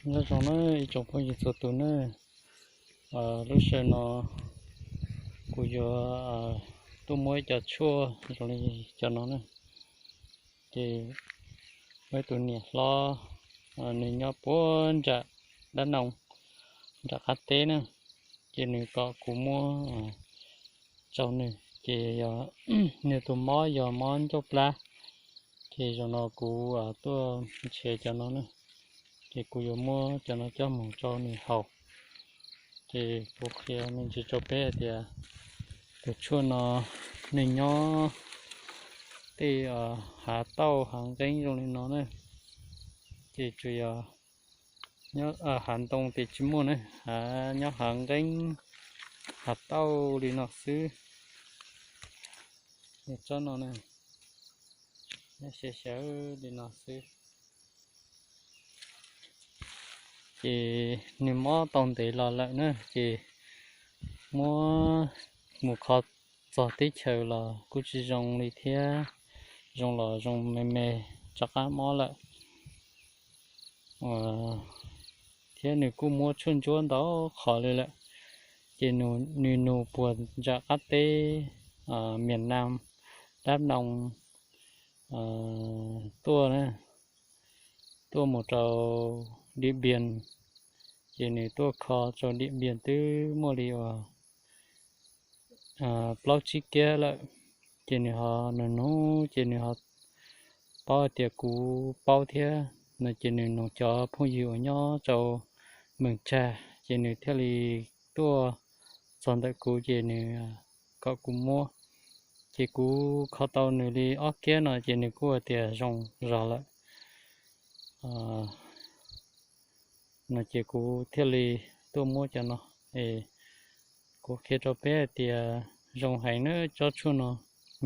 Nyob zoo na ib tsoom phooj ywg txhua tus na, lub sij hawm no kuv yuav tuaj muab ib co tshuaj zoo li cov no na, ces muaj ib tus niam hlob, nws nyob puag nram dab noog, nram qab teb na, ces nws kom kuv muab rau nws, ces yog nws tus mob yog mob ncauj plab, ces zaum no kuv tuaj nrhiav cov no na, ces kuv yuav muab cov no coj mus rau nws haus. Ces kuv qhia me ntsis rau peb hais tias tus tshuaj no nws nyob tej hav tauj hav nqeeb zoo li no na, ces tsuas yog nyob hav ntoo ces tsis muaj na, nyob hav nqeeb hav tauj li no xwb. Tsob no na, nyob xyaw xyaw li no xwb. Ces nws mob tau ntev los lawm na, ces muab mus kho txog teb chaws los kuj tsis zoo li thiab, zoo los zoo me me rov qab mob lawm. Thiab nws kuj muab tshuaj ntsuab ntau qhov li lawm, ces nws nug puag nram qab teb, miền Nam, Đắk Nông tuaj na, tuaj mus rau Điện Biên, ces nws tuaj kho rau Điện Biên twb muaj li uas plaub tsib kiab lawm, ces nws ho nug nug ces nws ho paub hais tias kuv paub thiab no, ces nws nug cov phooj ywg uas nyob rau Mường Chà, ces nws thiaj li tuaj txog ntawm kuv ces nws kom kuv muab, ces kuv kho tau nws li ob kiab no ces nws kuj hais tias zoo zog lawm no, ces kuv thiaj li tuaj muab cov no. Es kuv qhia rau peb hais tias zoo heev na, tsob tshuaj no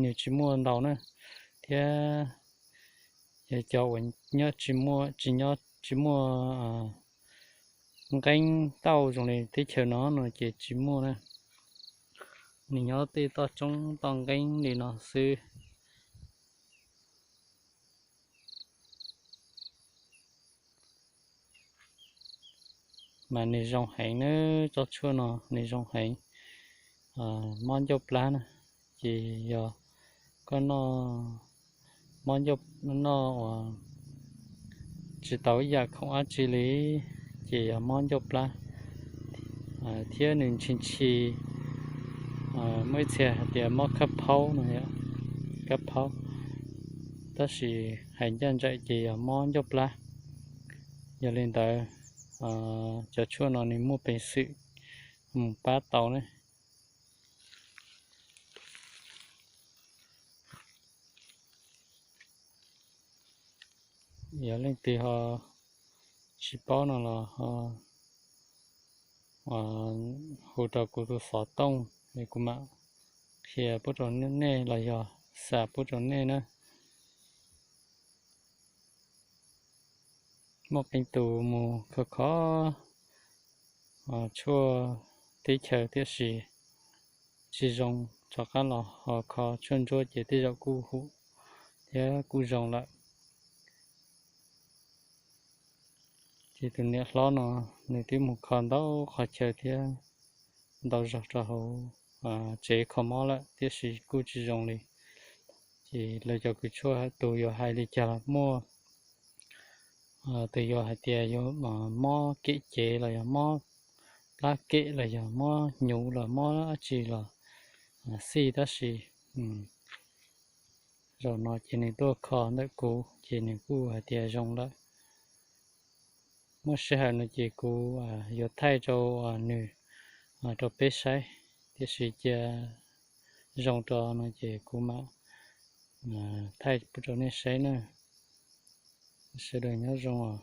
nws tsis muaj ntau na, thiab yog cov uas nyob tsis muaj, tsis nyob, tsis muaj nqeeb tauj zoo li teb chaws no no ces tsis muaj na. Nws nyob tej toj roob toj nqeeb li no xwb. Mas nws zoo heev na, tsob tshuaj no nws zoo heev, mob ncauj plab na. Ces yog koj noj, mob ncauj, noj uas tsis tau ib yam khoom dab tsi li, ces yog mob ncauj plab. Thiab nws ntshis ntshis, muaj ib txhia hais tias mob khab phaub no, khab phaub, tab sis hais ncaj nraim ces yog mob ncauj plab. Yog li ntawd, cov tshuaj no nws muaj peev xwm mus pab tau ne. Yog leej twg ho tsis paub no los ho hu rau kuv tus xov tooj es kuv mam qhia pub rau nej los yog xa pub rau nej na. Muaj qee tus mus kho kho tshuaj teb chaws tiam sis tsis zoo, rov qab los ho kho tshuaj ntsuab ces tej zaum kuj hum thiab kuj zoo lawm. Ces tus niam hlob no nws twb mus kho ntau qhov chaw thiab ntau zog rau hauv tsev kho mob lawm tiam sis kuj tsis zoo li. Ces lawv cov kws tshuaj tus yuav hais li cas los muaj, tus yuav hais tias yuav mob kem cev los yog mob plab kem los yog mob hnyuv los mob dab tsi los xij, tab sis zaum no ces nws tuaj kho ntawm kuv ces nws kuj hais tias zoo lawm. Muaj sij hawm no ces kuv yuav thaij rau nws, rau peb saib, tiam sis cia zoo rau no ces kuv mam thaij pub rau nej saib na. Sawv daws nyob zoo os.